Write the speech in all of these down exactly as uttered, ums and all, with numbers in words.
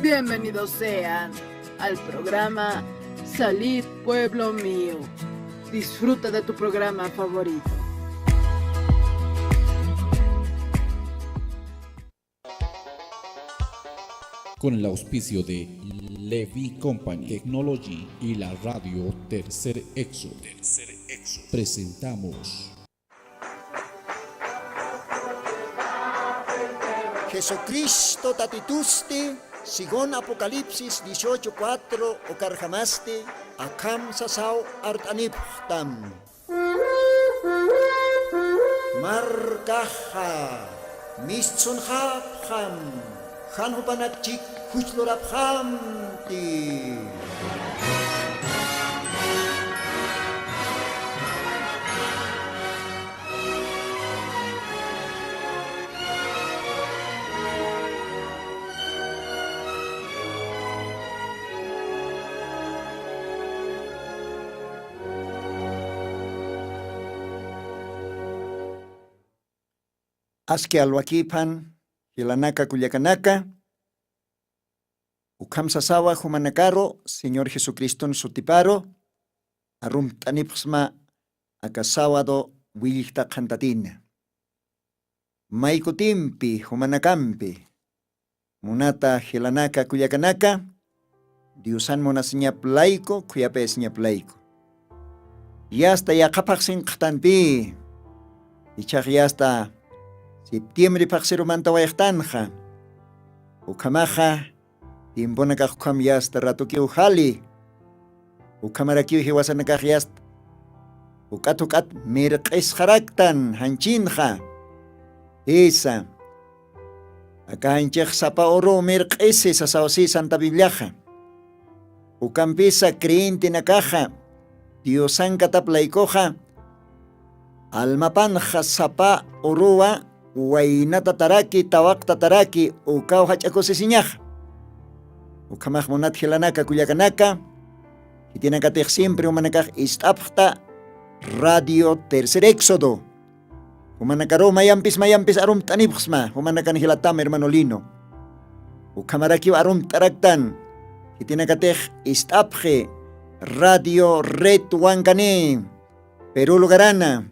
Bienvenidos sean al programa Salid, pueblo mío. Disfruta de tu programa favorito. Con el auspicio de Levi Company Technology y la radio Tercer Éxodo, Tercer Éxodo, presentamos Jesucristo Tatitusti, según Apocalipsis dieciocho cuatro, ukarjamasti akham sasaw art'anipxtam. Markaxa mistsunxapxam, jan jupanakchik juchlurapxamti. Aski alwakiphan, jilanaka kullakanaka, ukham sasawa jumanakaru Señor Jesucriston sutiparu arumt'anipxsma aka sábado willjta qhantatina. May kutimpi jumanakampi, munata jilanaka kullakanaka, Diosan munasiñap layku, khuyapayasiñap layku. Yasta yaqhaphaxsinqxtanpi, ichhax yasta septiembre phaxsirumantawayxtanxa. Ukhamaxa, tiemponakax ukham yasta ratukiw jali. Ukhamarakiw jiwasanakax yasta juk'at juk'at mirq'isxaraktan janchinxa. Jisa. Aka janchix sapa uruw mirq'isi sasawsi Santa Bibliaxa. Ukampisa creyentenakaxa Diosankatap laykuxa, almapanxa sapa uruwa waynatataraki, tawaqtataraki, ukaw jach'a kusisiñaxa. Ukhamax munat jilanaka kullakanaka, khitinakatix siempre jumanakax ist'apxta Radio Tercer Éxodo. Jumanakaru mayampis mayampis arumt'anipxsma, jumanakan jilatam hermano Lino. Ukhamarakiw arumt'araktan, khitinakatix ist'apxi Radio Red Wankani, Perú lugarana,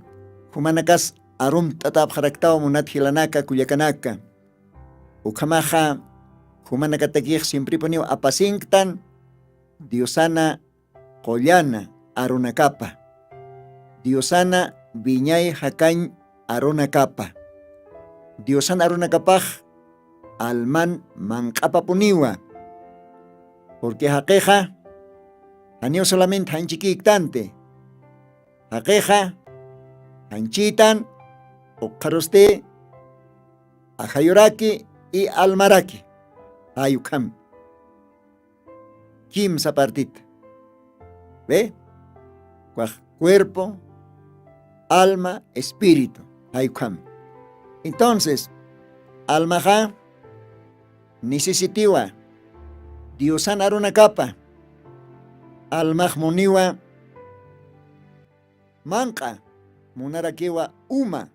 jumanakas arumt'atäpxaraktaw munat jilanaka kullakanaka. Ukhamaxa, jumanakatakix siemprepuniw apasinktan, Diosana qullana arunakapa. Diosana wiñay jakañ arunakapa. Diosan arunakapax alman manq'apapuniwa. Porque jaqixa, janiw solamente janchikïktanti. Jaqixa, janchitan, ukxarusti, ajayuraki y almaraki. Jay ukham. Kimsa partita. ¿Ve? Ukax cuerpo, alma, espíritu. Jay ukham. Entonces, almaxa necesitiwa Diosan arunakapa. Almax muniwa manq'a, munarakiwa uma.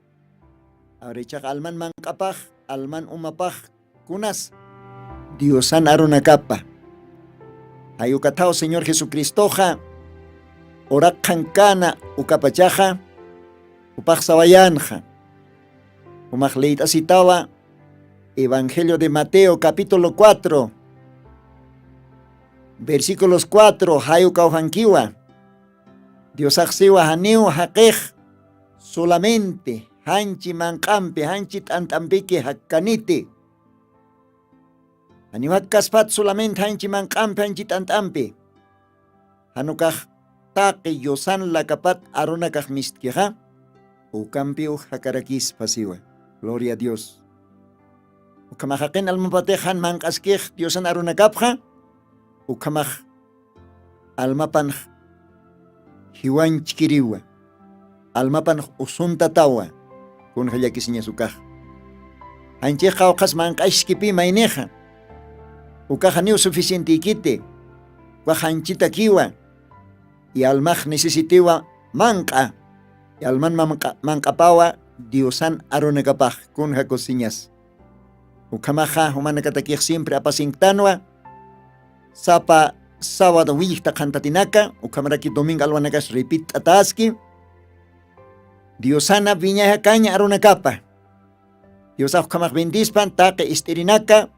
Ahora ichax alman manq'apax, alman umapax kunas, Diosan arunakapa. Jay ukathaw Señor Jesucristoxa uraqxankana ukapachaxa, jupax sawayänxa. Jumax leyt'asitawa Evangelio de Mateo capítulo cuatro, versículos cuatro, jay ukaw jankiwa. Diosax siwa, janiw jaqix solamente janchi manq'ampi, janchi t'ant'ampiki jakkaniti. Janiw jakkaspat solamente janchi manq'ampi, janchi t'ant'ampi. Jan ukax taqi yusan lakapat arunakax mistkixa, ukampiw jakarakispa siwa. Gloria a Dios. Ukhamax jaqin almapatix jan manq'askix Diosan arunakapxa, ukhamax almapanx jiwanchkiriwa, almapanx usuntatawa, kunxa llakisiñas ukax. Janchix qawqhas manq'askipï maynixa, ukax janiw suficientekiti, ukax janchitakiwa, y almax necesitiwa manq'a, y alman manq'a-, manq'apawa Diosan arunakapax, kunxa kusisiñas. Ukhamaxa jumanakatakix siempre apasinktanwa, sapa sábado willjta qhantatinaka, ukhamaraki domingo alwanakas repit'ataski. Diosana wiñayakaña arunakapa. Diosax ukhamax bendispan taqi ist'irinaka,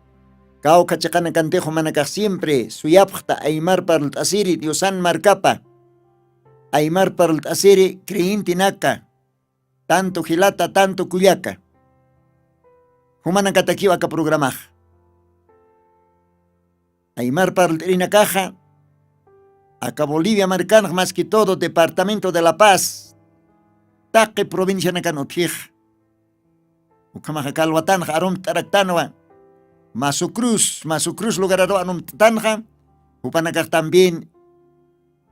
kawkha chiqanakantix jumanakax siempre suyapxta aymar parlt'asiri Diosan markapa, aymar parlt'asiri creyentenaka, tanto jilata, tanto kullaka. Jumanakatakiw aka programax. Aymar parlt'irinakaxa, aka Bolivia markanx, más que todo departamento de La Paz, taqi provincianakan utjix. Ukhamaxa kalwatanxa arumt'araktanwa. Masu Cruz, Masu Cruz lugararu arumt'atanxa. Jupanakax también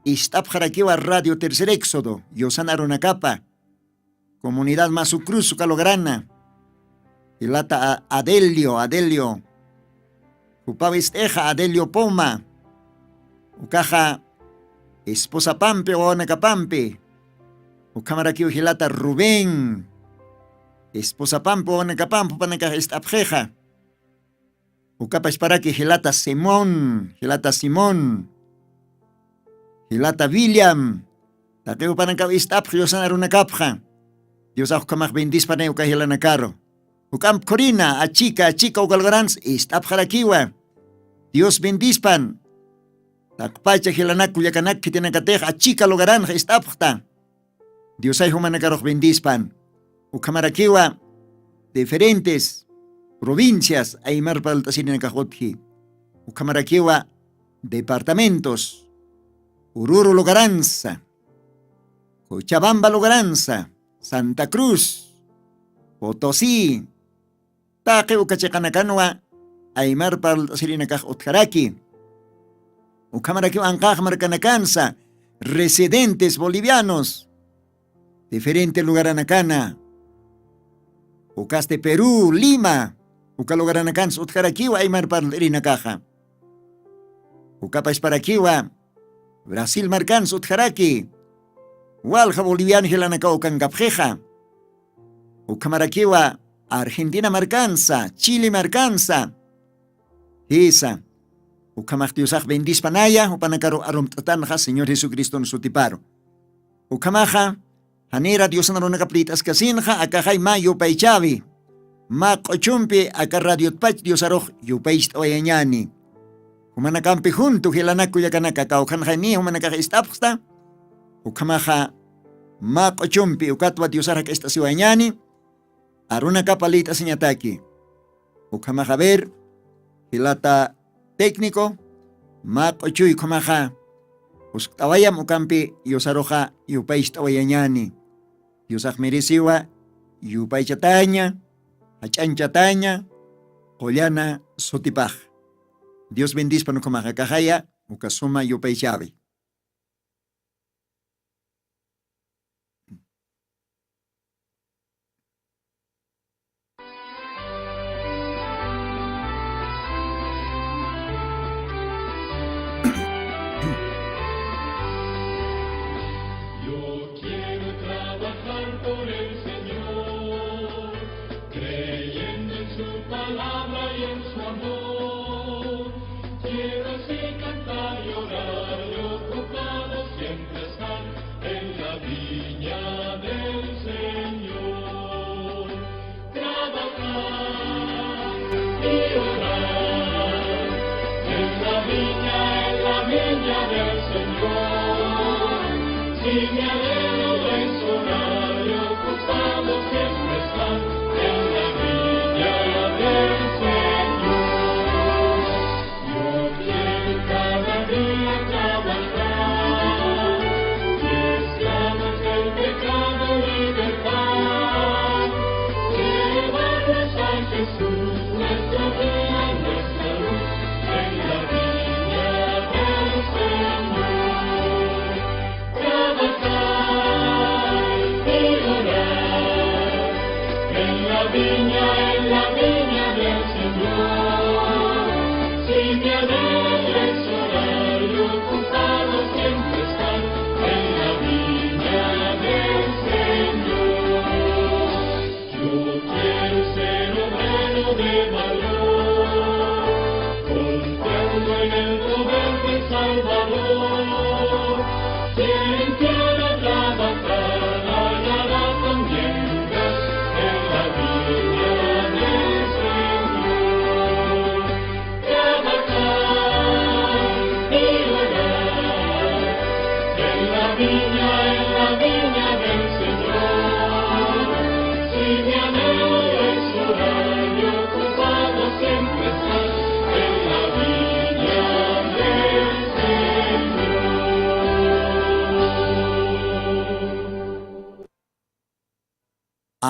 ist'apxarakiwa Radio Tercer Éxodo, Diosan arunakapa. Comunidad Masu Cruz uka lograna. Jilata A-, Adelio, Adelio. Jupaw ist'ixa Adelio Poma. Ukaxa esposapampi, wawanakapampi. Ukhamarakiw jilata Rubén. Esposapampi, wawanakapampi, jupanakax ist'apxixa. Ukapasparaki jilata Simón, jilata Simón, jilata William, taqi jupanakaw ist'apx Diosan arunakapxa. Diosax ukhamax bendispanay uka jilanakaru. Uk'amp khurina, achika, achika uka lugaransa ist'apxarakiwa. Dios bendispan. Taqpacha jilanak kullakanak khitinakatix achika lugaranxa ist'apxta. Diosay jumanakarux bendispan. Ukhamarakiwa diferentes provincias aymar parlt'asirinakax utji. Ukhamarakiwa departamentos, Oruro lugaransa, Cochabamba lugaransa, Santa Cruz, Potosí, taqi uka chiqanakanwa aymar parlt'asirinakax utjaraki. Ukhamarakiw anqax markanakansa, residentes bolivianos, diferente lugaranakana, ukasti Perú, Lima, uka lugaranakansa utjarakiwa aymar parlt'irinakaxa. Ukapashparakiwa Brasil markansa utjaraki, walja boliviano jilanakaw ukankapxixa. Ukhamarakiwa Argentina markansa, Chile markansa. Jisa, ukhamax Diosax bendispanaya, jupanakaru arumt'atanxa Señor Jesucriston sutiparu. Ukhamaxa, janira Diosan arunakap liyt'askasinxa, akaxay mä yupaychäwi. Mä q'uchumpi aka radiotpach Diosarux yupaycht'awayañäni. Jumanakampi junto jilanak kullakanaka, kawkhanxay niy jumanakax ist'apxsta. Ukhamaxa mä q'uchumpi ukatwa Diosar jak'acht'asiwayañäni. Arunakapa liyt'asiñataki. Ukhamaxa, a ver, jilata técnico, mä q'uchuy ukhamaxa, uskt'awayam ukampi Diosaruxa yupaycht'awayañäni. Diosax mereciwa yupaychataña, jach'añchataña, qullana sutipax. Dios bendispan ukhamaxa, akaxaya uka suma yupaychäwi. Yo quiero trabajar por el Señor, creyendo en su palabra y en su amor. Quiero así cantar y orar y ocupado siempre estar en la viña del Señor. Trabajar y orar en la viña, en la viña del Señor. Si me alegro de su hogar y ocupado siempre estar en la viña del Señor. Yo quiero cada día trabajar, esclavos del pecado libertar, llevarnos a Jesús, nuestro guía, nuestra luz, en la viña del Señor. Trabajar,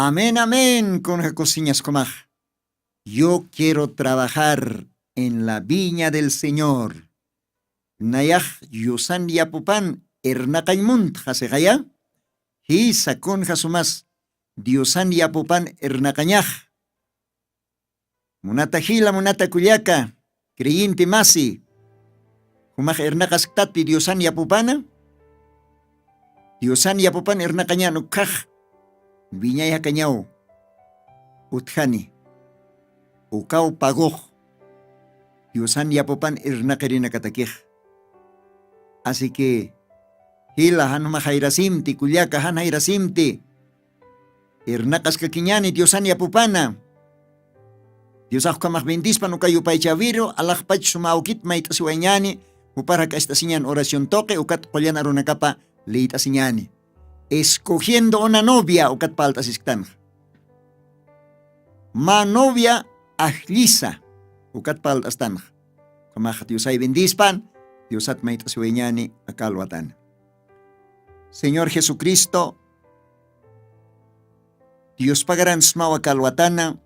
Amén amén. Kunja kusiñas kumax. Yo quiero trabajar en la viña del señor. Nayax yusan yapupan irnaqañ muntxa sixaya. Jisa kunja sumas diosan yapupan irnaqañax. Munata jila munata kullaka, creyente masi, jumax irnaqasktati diosan yapupana? Diosan yapupan irnaqañan ukhax wiñay jakañaw utjani. Ukaw pagox diosan yapupan irnaqirinakatakix. Así que jila jan jumax jayrasimti kullaka jan jayrasimti, irnaqaskakiñani diosan yapupana. Diosax ukhamax bendispan uka yupaychawiru alaxpach suma awkit mayt'asiwayñani. Jupar jak'acht'asiñan oración tuqi ukat qullan arunakapa lït'asiñani. Escogiendo una novia ukat palt'asisktanxa. Mä novia ajllisa ukat palt'astanxa. Ukhamax diosay bendispan. Diosat mayt'asiwayñani akalwatana. Señor jesucristo, diospagaran smawa kalwatana.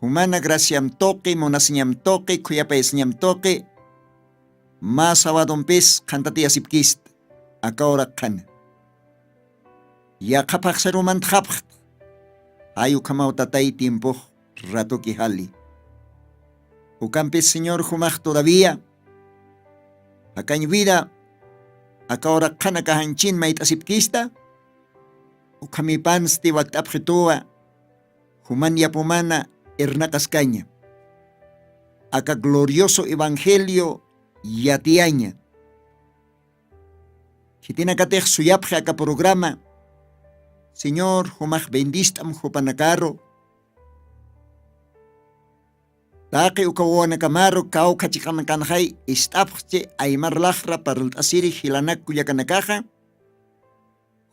Jumana graciam tuqi munasiñam tuqi khuyapayasiñam tuqi. Mä sawadumpis qhantatiyasipkista. Aka uraqkhana yaqha phaqsarumantxapxta. Jay ukhamaw tatay tiempux ratuki jali. Ukampis señor jumax todavía jakañ vida aka uraqkhanaka janchin mayt'asipkista. Ukhamipansti wakt'apxituwa juman yapumana irnaqaskaña aka glorioso evangelio yatiyaña. Khitinakatix suyapxi aka programa. Señor jumax bendist'am jupanakaru taqi uka wawanakamaru kawkha chiqanakanxay ist'apxchi aymar laxra parlt'asiri jilanak kullakanakaxa.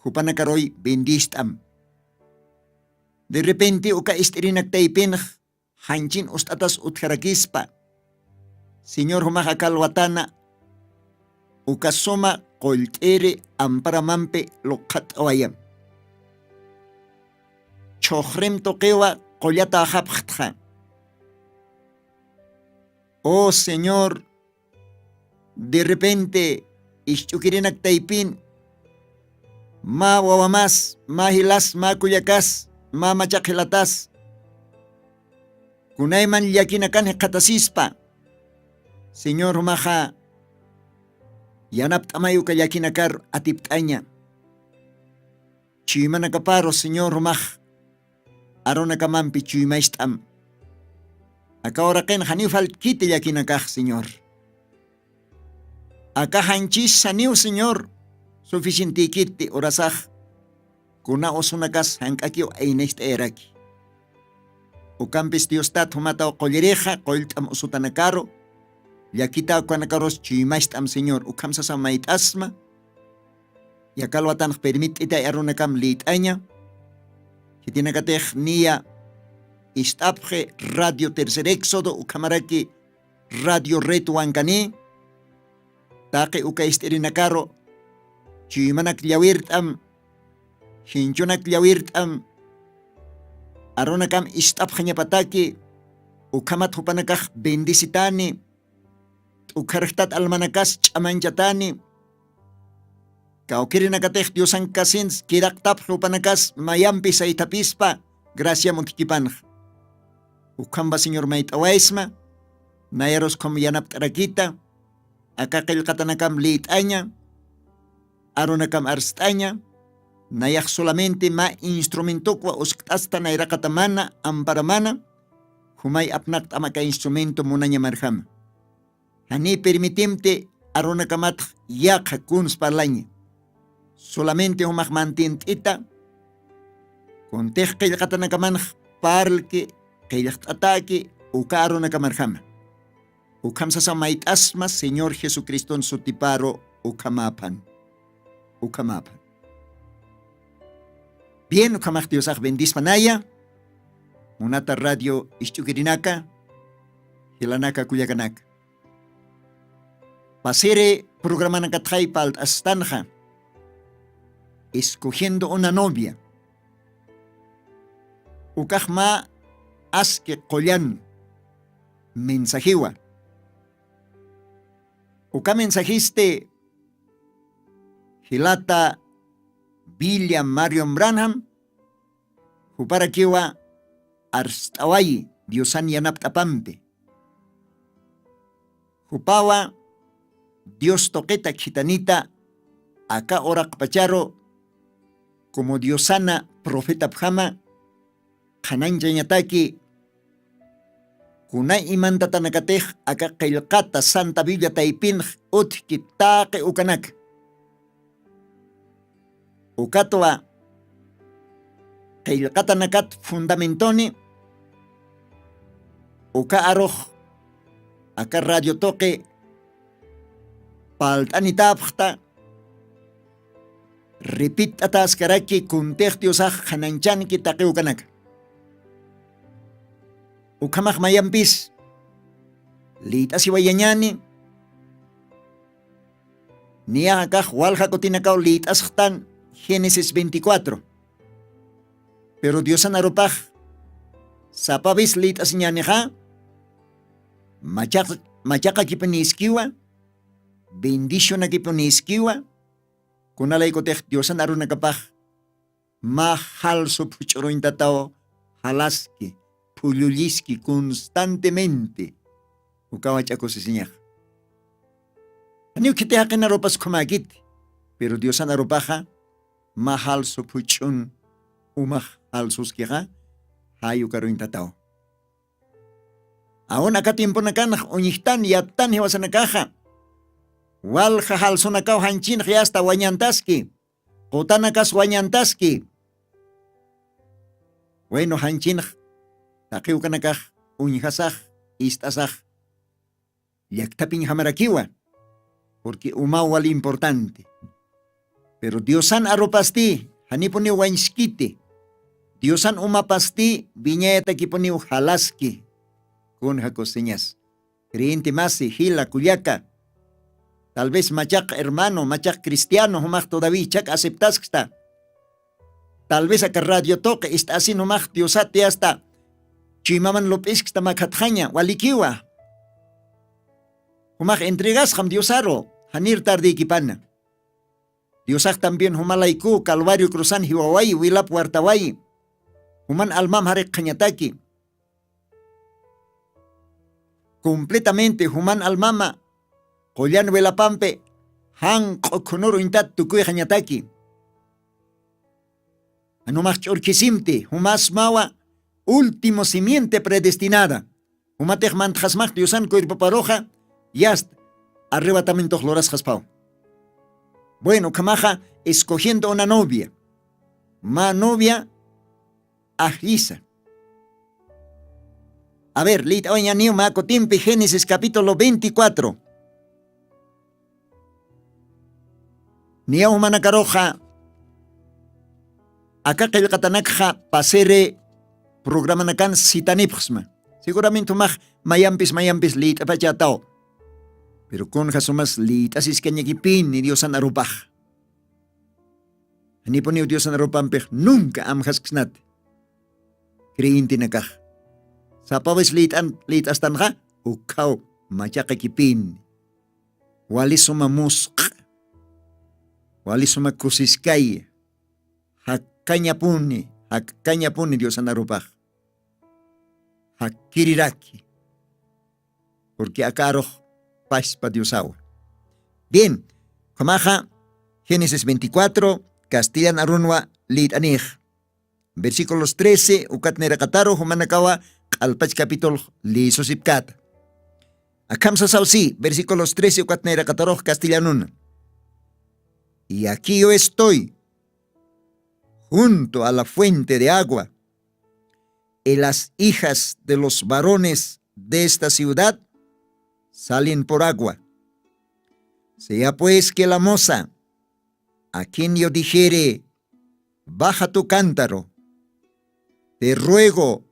Jupanakaruy bendist'am. Derrepenti uka ist'irinaktaypinx janchin ust'atas utjarakispa. Señor jumax akalwatana uka suma qullt'iri amparamampi luqhat'awayam. Chhuxrim tuqiwa qullata axapxtxa. Oh señor, derrepente isch'ukirinaktaypin mä wawamas mä jilas mä kullakas mä machaq jilatas kunayman llakinakan jikxatasispa. Señor jumaxa yanapt'amay uka llakinakar atipt'aña. Chuymanakaparu señor jumax arunakamampi chuymacht'am. Aka uraqin janiw faltkiti llakinakax señor. Aka janchis janiw señor suficientikiti urasax kuna usunakas jank'akiw aynacht'ayaraki. Ukampis diostat jumataw qullirixa qullt'am usutanakaru llakita ukanakarus chuymacht'am señor ukham sasa mayt'asma. Yakalwatanx permitt'itay arunakam lït'aña. Khitinakatix niya ist'apxi radio tercer éxodo ukhamaraki radio red wankani. Taqi uka ist'irinakaru chuymanak llawirt'am jinchunak llawirt'am arunakam ist'apxañapataki. Ukhamat jupanakax bendisitani t'ukharjtat almanakas ch'amanchatani. Kawkirinakatix diosankasins kiraqtapxi jupanakas mayampi saythapispa graciam utkipanxa. Ukhamba señor mayt'awaysma. Nayaruskhum yanapt'arakita aka qillqatanakam lït'aña arunakam arst'aña. Nayax solamente mä instrumentokwa uskt'asta nayraqatamana amparamana jumay apnaqt'am aka instrumento munañamarjama. Janiy permitimti arunakamatx yaqha kuns parlaña. Solamente jumax mantint'ita kuntix qillqatanakamanx parlki qillqt'ataki uka arunakamarjama. Ukham sasa mayt'asma señor jesucriston sutiparu. Ukhamaphan ukhamaphan. Bien ukhamax diosax bendispanaya. Munata radio isch'ukirinaka jilanaka kullakanaka. Pasiri programanakatxay palt'astanxa escogiendo una novia. Ukaxma aski qullan mensajiwa. Uka mensajisti jilata billa marion branham juparakiwa arst'awayi diosan yanapt'apampi. Jupawa dios tuqita khitanita aka uraqpacharu kumu diosana profetapjama qhananchañataki kunay imantatanakatix aka qillqata santa biblia taypinx utjki taqi ukanaka. Ukatwa qillqatanakat fundamentoni uka arux aka radio tuqi palt'anitapxta. Ripitt'ataskaraki kuntix diosax qhananchanki taqiwkanaka. Ukhamax mayampis liyt'asiwayañani niyaxakax walja kutinakaw liyt'asxtan génesis veinticuatro. Pero diosan arupax sapavis liyt'asiñanixa machaq machaqakipuniskiwa bendicionakipuniskiwa. Kunalaykutix diosan arunakapax mä jalsu phuch'uruñtataw jalaski phulluliski constantemente. Ukawa ch'akusisiñax janiw khiti jaqinarupas ukhamäkiti. Pero diosanarupaxa mä jalsu phuch'un umax jalsuskixa jayukaruñtataw. Aun aka tiemponakanax uñjtan yattan jiwasanakaxa walja jalsunakaw janchinx yasta wañantaski qutanakas wañantaski. Waynu janchinx taqiwkanakax uñjasax ist'asax llaktapiñjamarakiwa. Purqui umaw wali importanti. Pero diosan arupasti janipuniw wañskiti. Diosan umapasti wiñayatakipuniw jalaski. Kun jakusiñas creyente masi jila kullaka tal vez machaq hermano machaq cristiano jumax todaví chak aceptaskta. Tal vez aka radio tuqi ist'asin jumax diosati asta chuymaman lup'iskta makhatxaña walikiwa. Jumax entregasxam diosaru janir tardïkipana. Diosax también jumalayku calvario cruzan jiwawayi wilap wartawayi. Juman almam jarikxañataki completamente juman almama qullan wilapampi janq'u khunur uñtat tukuyxañataki. Anumax ch'urkhisimti jumasmawa último simiente predestinada. Jumatix mantxasmax diosan cuerpoparuxa yast arrebatamientux lurasxaspaw. Bueno ukhamaxa escogiendo una novia mä novia ajllisa. A ver liyt'awañaniw mä kutimpi génesis capítulo veinticuatro. Niyaw jumanakaruxa aka qillqatanakxa pasiri programanakan sitanipxsma. Seguramente jumax mayampis mayampis liyt'apachataw. Pero kunja sumas liyt'asiskañakipini diosan arupax janipuniw diosan arupampix nunca amjasksnati. Creyentenakax sapa vez liyt'an liyt'astanxa ukhaw machaqakipini. Wali suma musq'a wali suma kusiskaya. Jakkañapuni jakkañapuni diosan arupax jakkiriraki. Purqui aka arux paspa diosawa. Bien. Ukhamaxa génesis veinticuatro castellan arunwa lït'anix versículos trece ukat nayraqataru jumanakawa q'alpach capitulx lïsusipkata. Akham sasaw si versículos trece ukat nayraqatarux castellanuna. Y aquí yo estoy junto a la fuente de agua y las hijas de los varones de esta ciudad salen por agua. Sea pues que la moza a quien yo dijere baja tu cántaro, te ruego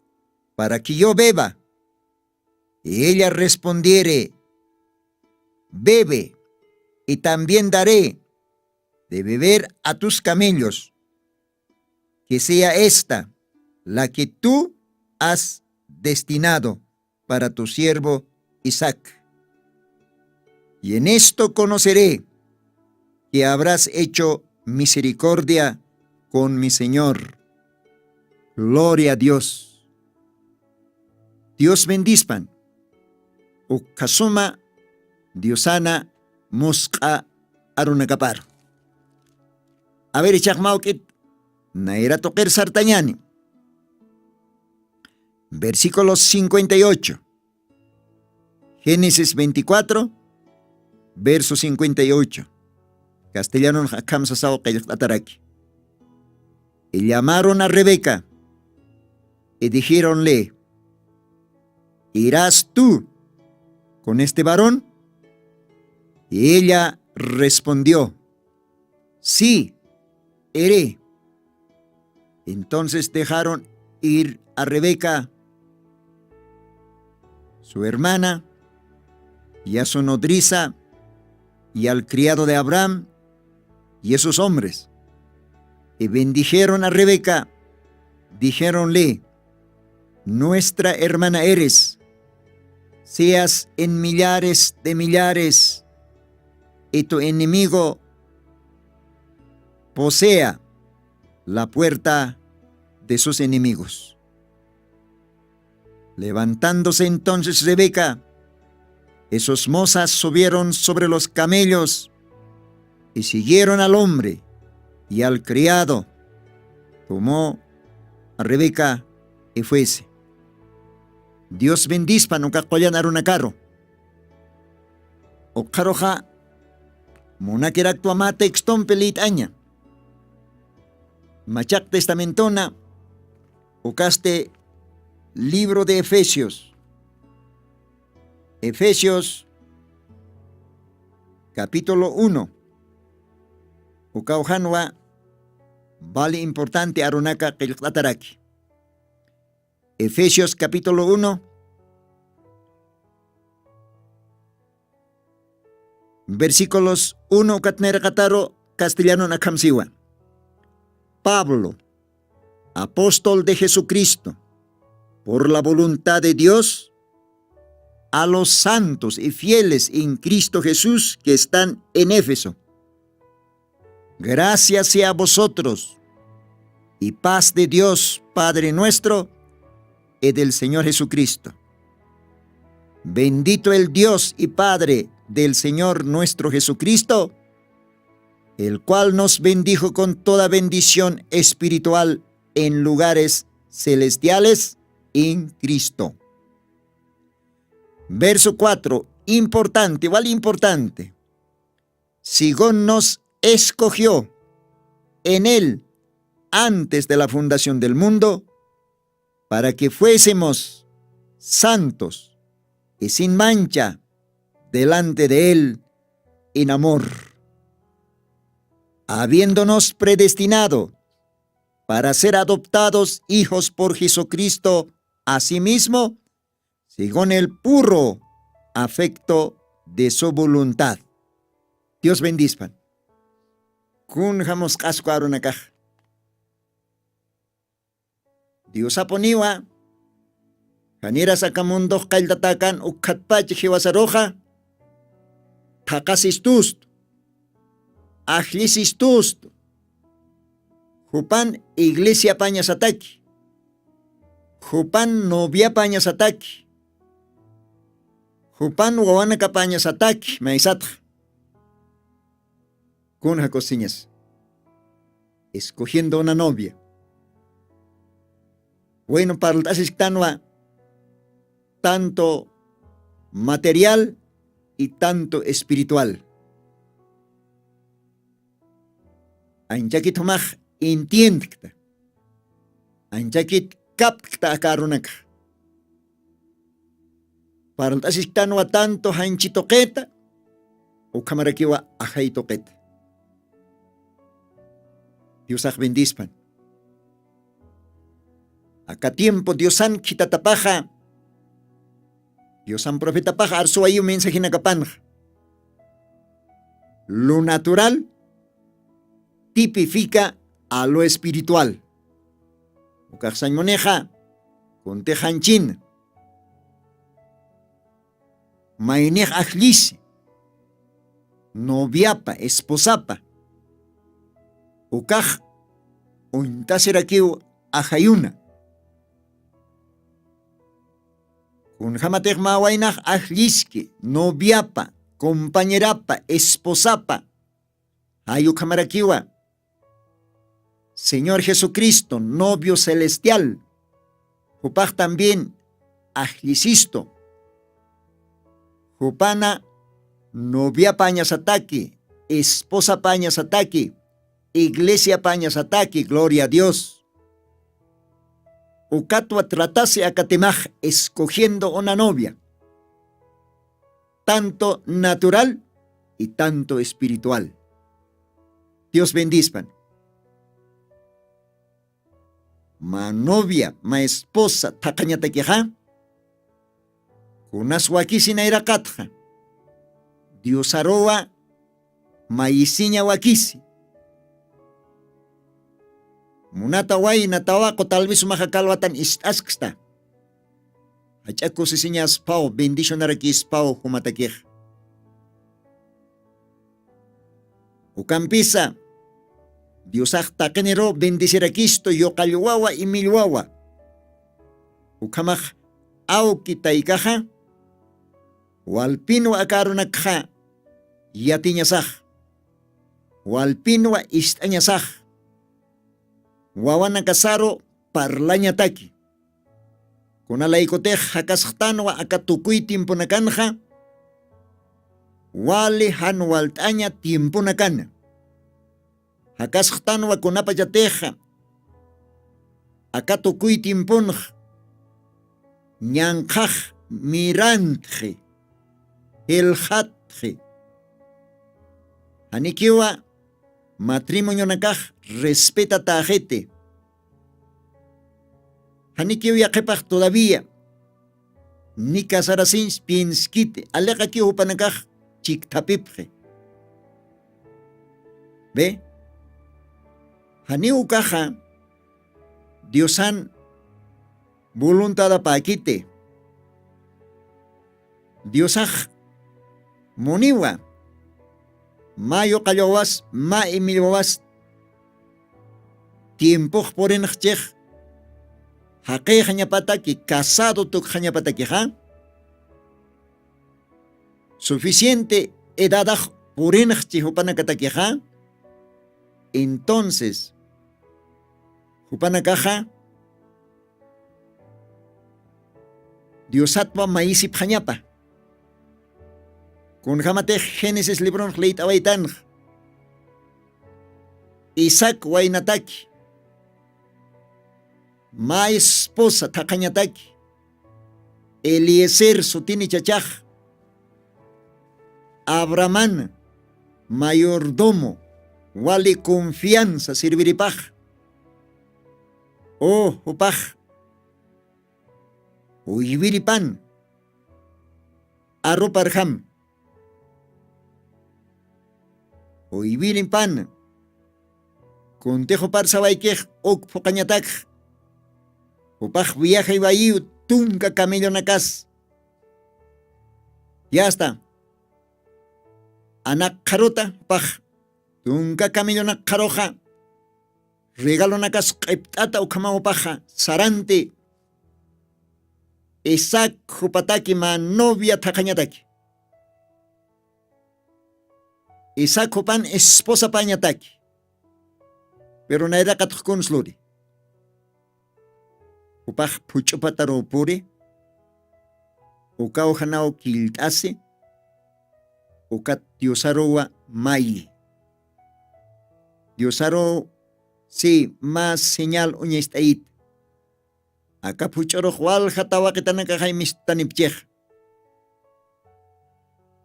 para que yo beba, y ella respondiere bebe, y también daré de beber a tus camellos. Que sea esta la que tú has destinado para tu siervo Isaac. Y en esto conoceré que habrás hecho misericordia con mi Señor. Gloria a Dios. Dios bendispan. Ukhasuma Diosana musq'a arunakaparu. A ver, ichaqmawk'it, nayra tuqir sartañani. Versículo cincuenta y ocho. Génesis veinticuatro, verso cincuenta y ocho. Castellanon akhamsasaw qillqt'ataraki. Y llamaron a Rebeca, y dijéronle: "¿Irás tú con este varón?" Y ella respondió: "Sí, iré." Entonces dejaron ir a Rebeca, su hermana, y a su nodriza, y al criado de Abraham, y a sus hombres. Y bendijeron a Rebeca, dijéronle: "Nuestra hermana eres, seas en millares de millares, y tu enemigo posea la puerta de sus enemigos." Levantándose entonces Rebeca, y sus mozas subieron sobre los camellos y siguieron al hombre y al criado. Tomó a Rebeca y fuese. Dios bendispan uka qullan arunakaru. Ukxaruxa munakiraktwa mä textompi liyt'aña. Machaq Testamentona ukasti libro de Efesios. Efesios capítulo uno. Ukaw janwa vali importante arunaka qillqt'ataraki. Efesios capítulo uno, versículos uno ukat nayraqataru castellanon akhamsiwa. Pablo, apóstol de Jesucristo, por la voluntad de Dios, a los santos y fieles en Cristo Jesús que están en Éfeso. Gracias sea a vosotros y paz de Dios, Padre nuestro, y del Señor Jesucristo. Bendito el Dios y Padre del Señor nuestro Jesucristo, el cual nos bendijo con toda bendición espiritual en lugares celestiales en Cristo. Verso cuatro, importante, igual importante. Según nos escogió en él antes de la fundación del mundo, para que fuésemos santos y sin mancha delante de él en amor, habiéndonos predestinado para ser adoptados hijos por Jesucristo, asimismo, según el puro afecto de su voluntad. Dios bendispan. Kunja musq'asku arunakax. Diosapuniwa, janiras aka mundox qalltatakan ukkhatpach jiwasaruxa, thaqasistustu, ajllisistustu, jupan iglesiapañasataki, jupan noviapañasataki, jupan wawanakapañasataki, maysatxa. Kunja kusiñas. Escogiendo una novia. Bueno, parlt'asisktanwa tanto material y tanto espiritual. Anchakit jumax entiendkta. Anchakit kapkta aka arunakxa. Parlt'asisktanwa tanto janchi tuqita, ukhamarakiwa ajay tuqita. Diosax bendispan. Aka tiempo Diosan khitatapaxa, Diosan profetapaxa arsuwayiw mensajenakapanxa. Lo natural tipifica a lo espiritual. Ukaxsañ munixa kuntixañchina maynix ajllisi noviapa esposapa ukax uñt'asirakiw ajayuna. Kunjamatix mä waynax ajlliski noviapa compañerapa esposapa jayukhamarakiwa. Señor jesucristo novio celestial jupax también ajllisistu. Jupana noviapañasataki esposapañasataki iglesiapañasataki gloria a dios. Ukatwa tratasi akatimax escogiendo una novia tanto natural y tanto espiritual. Dios bendispan. Ma novia ma esposa thaqhañatakixa kunas wakisi nayraqatxa diosaruwa mayisiña wakisi. Munata wayna tawaqu tal vez umaxa kalwatan ist'asksta. Jach'a kusisiñasphaw bendicionarakispaw jumatakix. Ukampisa diosax taqiniru bendecirakistu yuqallwawa imillwawa. Ukhamax awki taykaxa walpinwa aka arunakxa yatiñasax walpinwa ist'añasax wawanakasaru parlañataki. Kunalaykutix jakasxtanwa aka tukuy tiemponakanxa wali jan walt'aña tiemponakana. Jakasxtanwa kunapachatixa aka tukuy tiemponx ñanqhax mirantxi jilxatxi. Janikiwa matrimonionakax respetatäxiti. Janikiw yaqhipax todavía ni casarasiñs pienskiti aliqakiw jupanakax chikthapipxi. Ve janiw ukaxa diosan voluntadapäkiti. Diosax muniwa mä yuqallwawas mä imillwawas tiempox purinxchix jaqixañapataki casado tukxañapatakixa suficiente edadax purinxchi jupanakatakixa. Entonces jupanakaxa diosatwa mayisipxañapa. Kunjamatix génesis libronx liyt'awaytanx isaac waynataki mä esposa thaqhañataki eliezer sutini chachax abrahamana mayordomo wali confianza sirviripax. U jupax uywiripan aruparjam uywiripan kuntix jupar sawaykix uk phuqañatakx jupax viaja iwayiw tunka camellonakas. Yasta anakxaruta jupax tunka camellonak qharuxa regalonakas q'ipt'ata ukhamawpaxa saranti. Isaac jupataki mä novia thaqhañataki isaac jupan esposapañataki. Pero nayraqatxkuns luri jupax phuch'upatarupuri ukaw janaw killt'asi ukat diosaruwa mayi. Diosaruw si mä señal uñacht'ayit aka phuch'urux walja tawaqitanakaxay mistutanipchix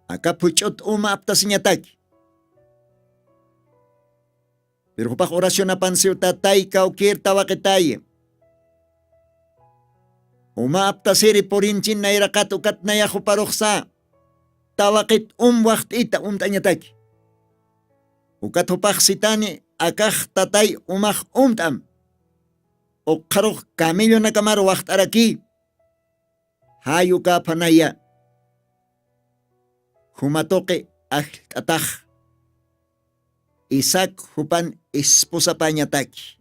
aka phuch'ut uma aptasiñataki. Pero jupax oracionapansiw tatay kawkir tawaqitay uma aptasiri purinchin nayraqat ukat nayax juparuxsa tawaqit um waxt'ita umt'añataki. Ukat jupax sitani akax tatay umax umt'am. uqharux camellonakamaru waxt'araki. Jayukäphanaya jumatuqi ajllt'atax isaac jupan esposapañataki.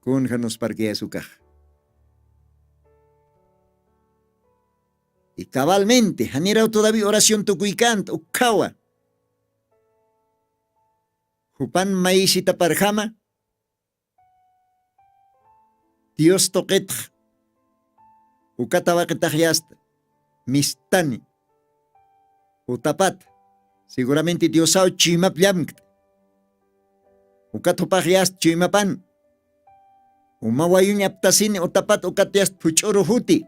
Kunjanusparkiyasukax y cabalmente janiraw todavía oración tukuykanta ukkhawa. Jupan mayisitaparjama dios tuqitx ukata waqitaxyasta mistani utapata seguramente diosaw chuymap llamkta. Ukat jupaxyasta chuymapan uma wayuñ aptasini utapat ukat yasta phuch'uru juti.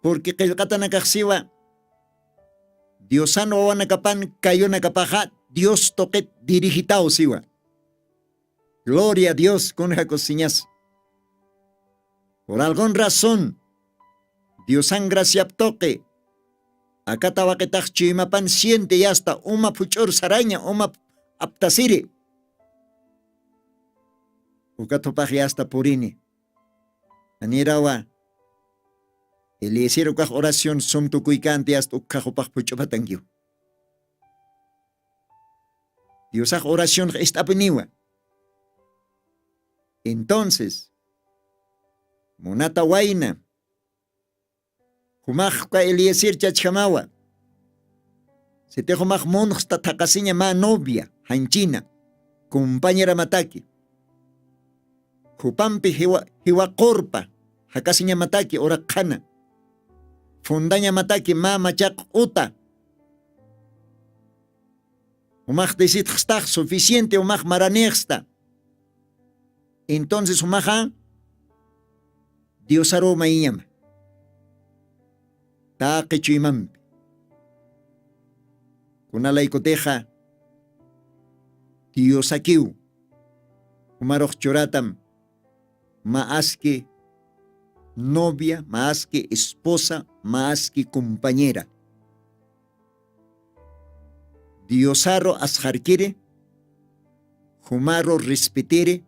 Purqui qillqatanakaxsiwa diosan wawanakapan kayunakapaxa dios tuqit dirigitaw siwa. Gloria a dios kunjakusiñas. Por algun razón diosan graciap tuqi akata waqitax chuymapan siente yasta uma phuch'ur saraña uma aptasiri. Ukat jupax yasta purini. Anirawa eliezer ukax oración sum tukuykanti asta ukhax jupax phuch'upatankiw. Diosax oracionx ist'apiniwa. Entonces munata wayna jumax uka eliezer chachjamawa. Sitix jumax munxsta thaqasiña mä novia janchina compañeramataki jupampi jiwa qurpa jakasiñamataki uraqkhana fundañamataki mä machaq uta. Jumax disitxstax suficiente jumax maranixsta. Entonces jumaxa diosaruw mayiñama taqi chuymampi kunalaykutixa diosakiw jumarux churatam mä aski novia mä aski esposa mä aski compañera. Diosaru asxarkiri jumaru respetiri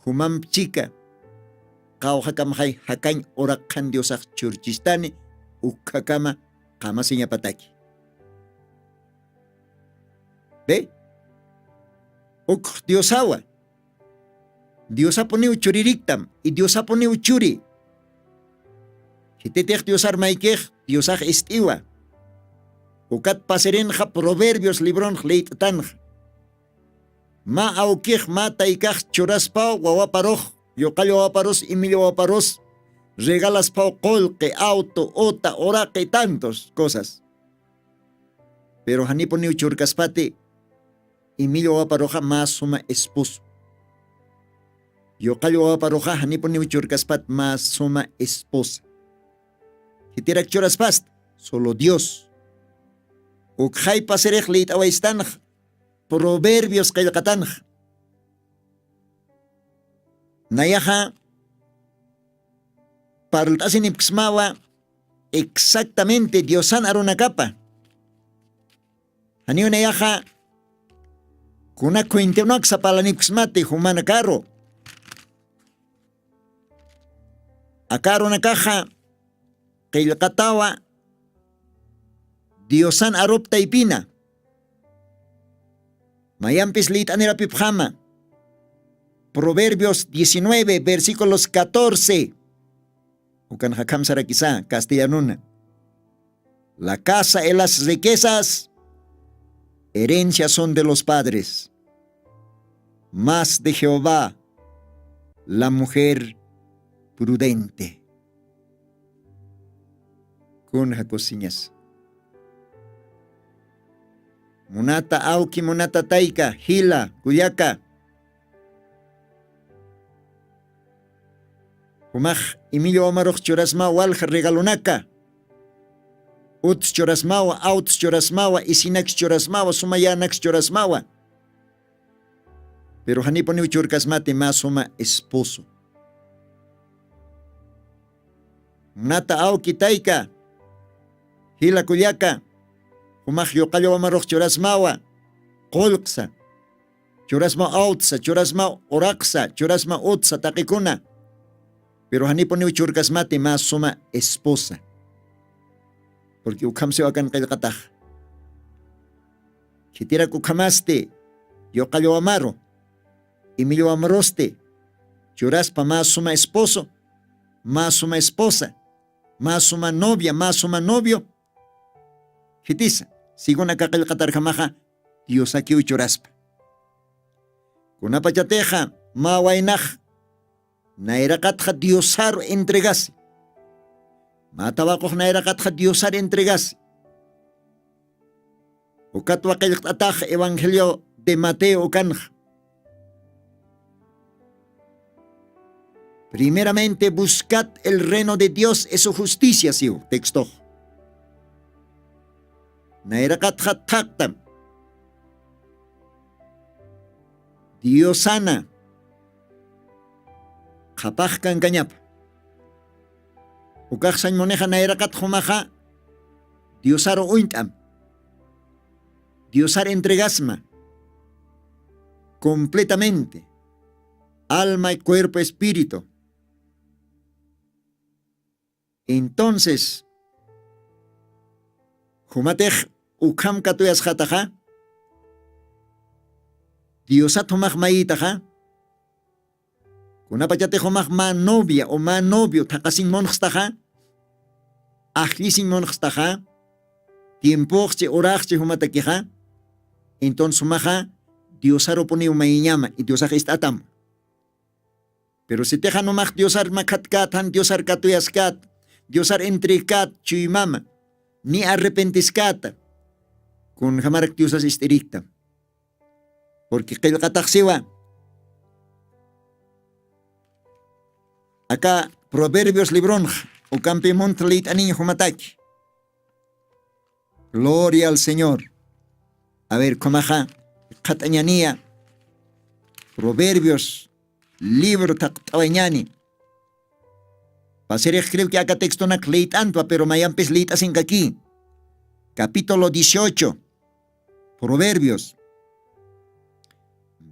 jumamp chika qawxakamxay jakañ uraqxan diosax churchistani ukhakama qamasiñapataki. Be ukx diosawa diosapuniw chuririktam y diosapuniw churi. Khititix diosar maykix diosax ist'iwa. Ukat pasirinxa proverbios libronx liyt'tanxa mä awkix mä taykax churaspaw wawaparux yuqall wawaparus imill wawaparus regalasphaw qullqi auto uta uraqi tantos cosas. Pero janipuniw churkaspati imill wawaparuxa mä suma esposo. Yuqall wawaparuxa janipuniw churkaspat mä suma esposa. Jitirak churaspasta solo dios. Ukxay pasirix liyt'awaystanxa proverbios qillqatanxa. Nayaxa parlt'asinipksmawa exactamente diosan arunakapa. Janiw nayaxa kuna cuentonaksa parlanipksmati jumanakaru aka arunakaxa qillqatawa diosan aruptaypina. Mayampis liyt'anirapipxama proverbios diecinueve versículos catorce. Ukan jakhamsarakisa castellanuna la casa y las riquezas herencia son de los padres, mas de jehová la mujer prudente. Kun jakusiñas munata awki munata tayka jila kullaka jumax imill wamarux churasmawa walja regalonaka uts churasmawa auts churasmawa isinaks churasmawa sumayänaks churasmawa. Pero janipuniw churkasmati mä suma esposo. Munata awki tayka jila kullaka jumax yuqalla wamarux churasmawa qullqsa Churasma awtsa, churasma uraqsa, churasma utsa taqikuna. Pero janipuniw churkasmati mä suma esposa. Porque ukhamsiw akan qillqatax. Khitirak ukhamasti yuqallwamaru, imillwamarusti churaspa mä suma esposo, mä suma esposa, mä suma novia, mä suma novio. Khitisa, según aka qillqatarjamaxa, diosakiw churaspa. Kunapachatixa mä waynax nayraqatxa diosaru entregasi, mä tawaqux nayraqatxa diosaru entregasi. Ukatwa qillqt'atax evangelio de Mateo ukanxa. Primeramente buscad el reino de Dios y su justicia siw textox. Nayraqatxa thaqtam diosana qhapax kankañapa. Ukaxsañ munixa nayraqat jumaxa diosaru uñt'am, diosar entregasma completamente, alma, cuerpo, espíritu. Entonces jumatix ukham katuyasxataxa, diosat jumax mayitaxa, kunapachatix jumax mä novia o mä novio thaqasiñ munxstaxa, ajllisiñ munxstaxa, tiempoxchi uraxchi jumatakixa, entonces jumaxa diosarupuniw mayiñama y diosax ist'atam. Pero sitixa numax diosar makhatkat jan diosar katuyaskat, diosar entregkat chuymama, ni arrepentiskata, kunjamarak diosas ist'iriktam. Porque qillqataxsiwa aka proverbios libronxa ukampi muntha liyt'aniñ jumataki. Gloria al señor. A ver, khumaxa qhat'añaniya proverbios libro thaqt'awañani. Pasirix creo que aka textonak liyt'antwa pero mayampis liyt'asinkaki. Capítulo dieciocho, proverbios,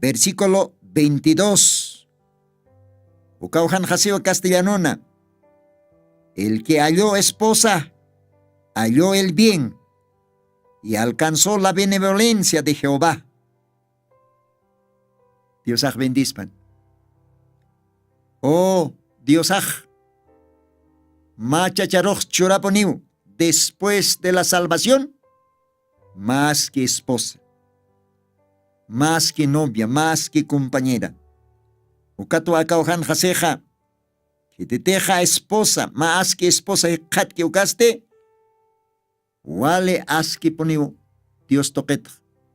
versículo veintidós. Ukawjan jasiwa castellanona: el que halló esposa halló el bien y alcanzó la benevolencia de Jehová. Diosax bendispan. Oh, diosax mä chacharux churapuniw después de la salvación, más que esposa, más que novia, más que compañera. Ukatwa akawjan jasixa khititixa esposa mä aski esposa jikxatki ukasti, wali askipuniw dios tuqit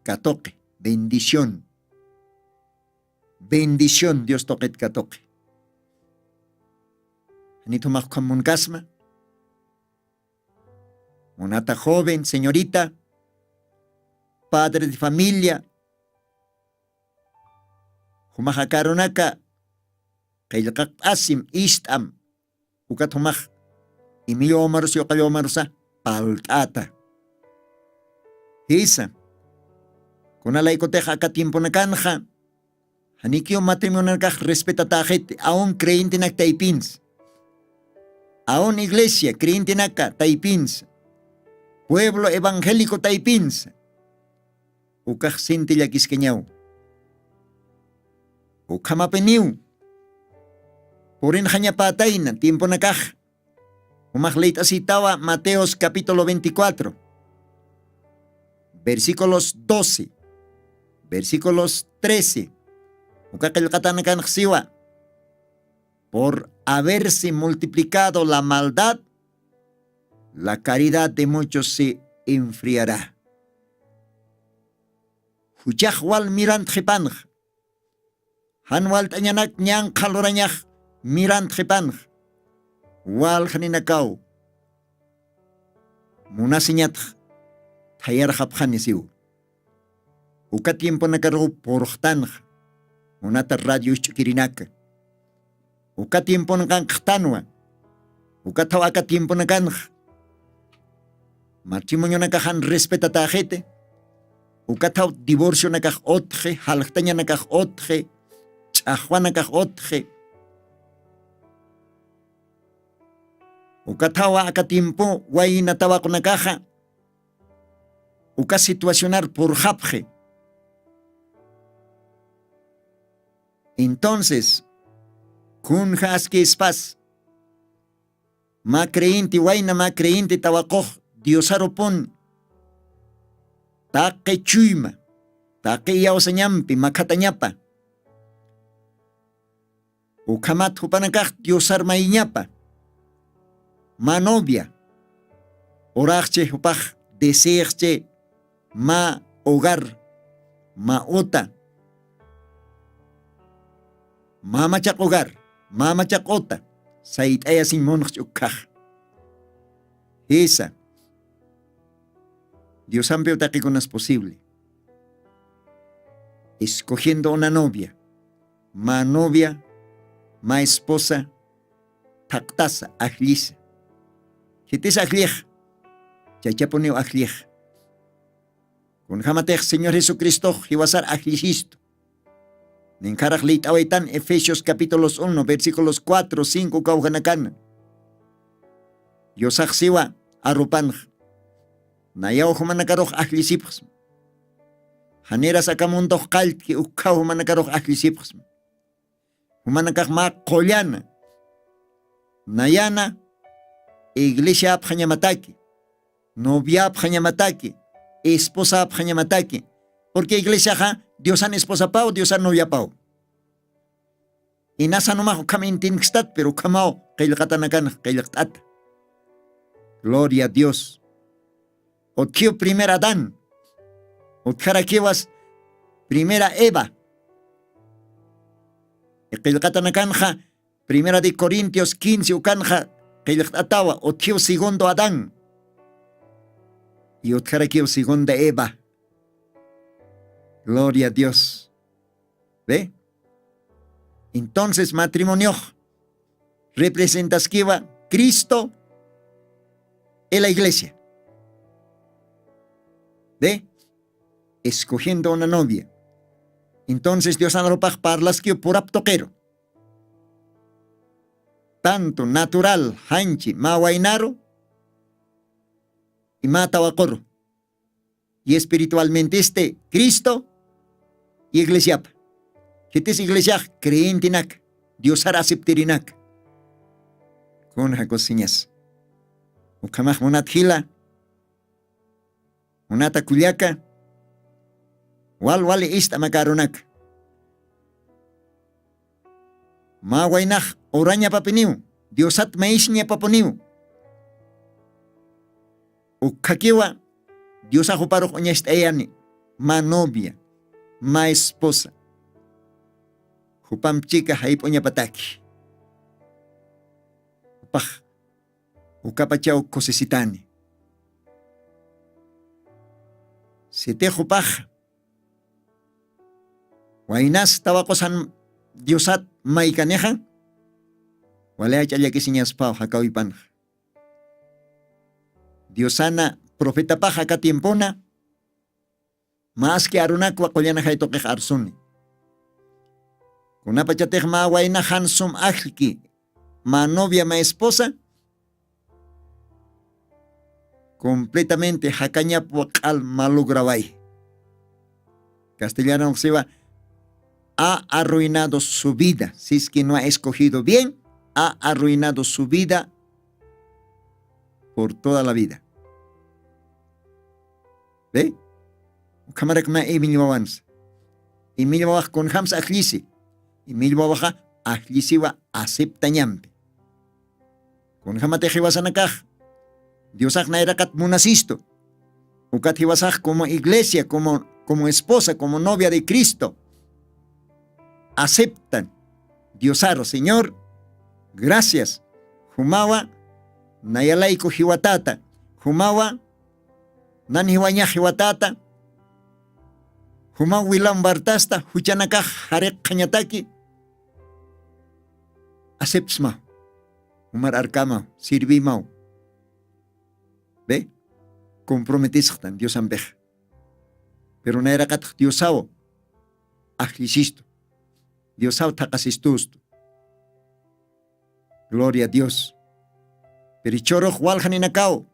katuqi. Bendición. Bendición dios tuqit katuqi. Janit jumax ukham munkasma? Munata joven, señorita, padre de familia, jumax akarunaka qillqaqt'asim ist'am. Ukat jumax imillwaw marus yuqallwaw marusa palt'ata. Jisa, kunalaykutix aka tiemponakanxa janikiw matrimonionakax respetatäxiti aun creyentenak taypinsa, aun iglesia creyentenaka taypinsa, pueblo evangélico taypinsa. Ukax sinti llakiskañaw. Ukhamapiniw purinxañapätayna tiemponakax. Jumax liyt'asitawa mateos capítulo veinticuatro, versículos doce, versículos trece. Uka qillqatanakanxsiwa: por haberse multiplicado la maldad, la caridad de muchos se enfriará. Juchax wal mirantxipanxa, jan walt'añanak ñanqha lurañax mirantxipanxa, waljaninakaw munasiñatx thayarxapxani siw. Uka tiemponakaruw purxtanxa, munata radio isch'ukirinaka. Uka tiemponakankxtanwa, ukathaw aka tiemponakanxa matrimonionakaxan respetatäxiti. Ukathaw divorcionakax utxi, jalktañanakax utxi, ch'axwanakax utxi. Ukathawa aka tiempo wayna tawaqunakaxa uka situacionar purxapxi. Entonces, kunja askispas mä creyente, wayna mä creyente tawaqux diosarupun taqi chuyma, taqi iyawsañampi makhatañapa. Ukhamat jupanakax diosar mayiñapa mä novia, uraxchi jupax deseaxchi mä hogar, mä uta, mä machaq hogar, mä machaq uta sayt'ayasiñ munxchi ukkhax. Jisa, diosampiw taqikunas posible. Escogiendo una novia, mä novia, mä esposa thaqtasa ajllisa. Khitis ajllix? Chachapuniw ajllix. Kunjamatix señor jesucristox jiwasar ajllisistu. Ninkharax liyt'awaytan efesios capítulos uno versículos cuatro cinco kawjanakana. Yusaxsiwa arupanx, nayaw jumanakarux ajllisipxsma. Janiras aka mundox qalltki ukkhaw jumanakarux ajllisipxsma. Jumanakax mä qullana, nayana iglesiapxañamataki, noviapxañamataki, esposapxañamataki. Purqui iglesiaxa diosan esposapaw diosan noviapaw. Inasanumax ukham intinkstat pero ukhamaw qillqatanakanx qillqt'ata. Gloria a dios. Utjiw primer adán, utjarakiwas primera eva. Qillqatanakanxa primera de corintios quince ukanxa qillqt'atawa utjiw segundo adán. Y utjarakiw segunda eva. Gloria a dios. Ve? Entonces matrimoniox representaskiwa cristo, en la iglesia. Ve? Escogiendo una novia. Entonces diosan rupax parlaskiw purap tuqiru, tanto natural janchi mä waynaru y mä tawaquru. Y espiritualmentisti cristo y iglesiapa. Khitis iglesiax creyentinaka, diosar aceptirinaka. Kun jakusiñas? Ukhamax munat jila, munata kullaka, wal wali ist'amakarunaka. Mä waynax urañapapiniw, diosat mayisiñapapuniw. Ukkhakiwa diosax juparux uñacht'ayani, mä novia, mä esposa. Jupamp chika jayp'uñapataki. Jupax ukapachaw kusisitani. Sitix jupax waynas tawaqusan diosat maykanixa, wali ach'a llakisiñaspaw jakawipanxa. Diosana profetapax aka tiempona mä aski arunakwa qullana jaytuqix arsuni. Kunapachatix mä waynaxan sum ajllki, mä novia mä esposa, completamente jakañapwa q'al malugraway. Castellanonxsiwa, ha arruinado su vida si es que no ha escogido bien, ha arruinado su vida por toda la vida. Ve? Ukhamarak mä imillwawansa. Imillwawax kunjamsa ajllisi? Imillwawaxa ajllisiwa aceptañampi. Kunjamatix jiwasanakax diosax nayraqat munasistu, ukat jiwasax como iglesia como, como esposa como novia de cristo aceptan diosaru señor, gracias, jumawa nayalayku jiwatata, jumawa nanjiwañax jiwatata, jumaw wilambartasta juchanakax jariqxañataki. Aceptsmaw, jumar arkamaw, sirvimaw. Ve? Comprometisxtan diosampixa. Pero nayraqatx diosaw ajllisistu, diosaw thaqasistustu. Gloria a dios. Pero churux waljaninakaw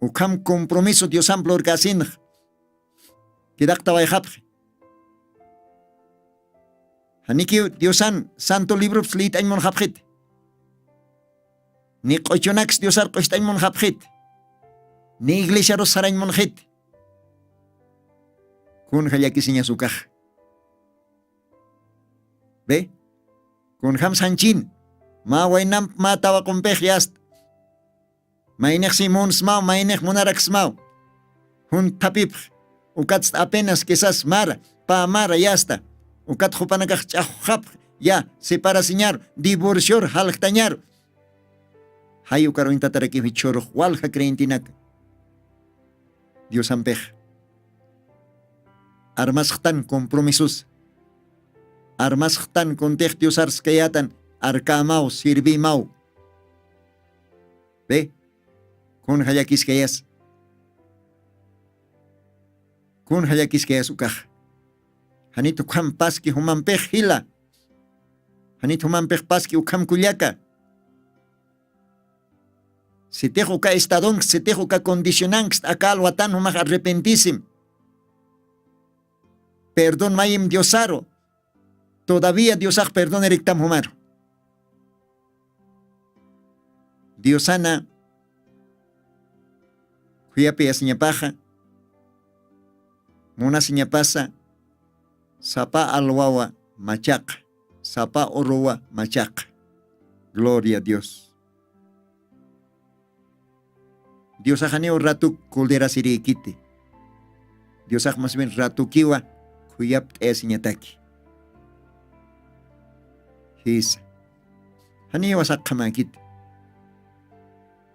ukham compromiso diosamp lurkäsinx. Kidaqtawayxapxi. Janikiw diosan santo librops lït'añ munxapxit. Ni q'uchunaks diosar q'ucht'añ munxapxit. Ni iglesiarus sarañ munxit. Kunja llakisiñas ukax? Be, kunjam sanchin mä waynamp mä tawaqumpix yasta. Maynix simunsmaw maynix munaraksmaw. Junthapipx ukatst apenas kisas mara pä mara yasta. Ukat jupanakax ch'axwxapx ya separasiñaru divorcior jalktañaru. Jay ukaruñtatarakix chhurux walja creyentinaka. Diosampix armasxtan compromisosa. Armasxtan kuntix diosarskayätan arkämaw sirvimaw. Be, kun jallakiskayas? Kun jallakiskayas ukax? Janit ukham paski jumampix jila. Janit jumampix paski ukham kullaka. Sitix uka estadonks sitix uka condicionanks aka alwatan jumax arrepentisim. Perdón mayim diosaru. Todavía diosax perdón iriktam jumaru. Diosana khuyapiyasiñapaxa munasiñapasa sapa alwawa machaqa sapa uruwa machaqa. Gloria a dios. Diosaxaniw ratuk colerasirïkiti. Diosax mas bien ratukiwa khuyapt'ayasiñataki. Jisa. Janiwa saqhamäkiti.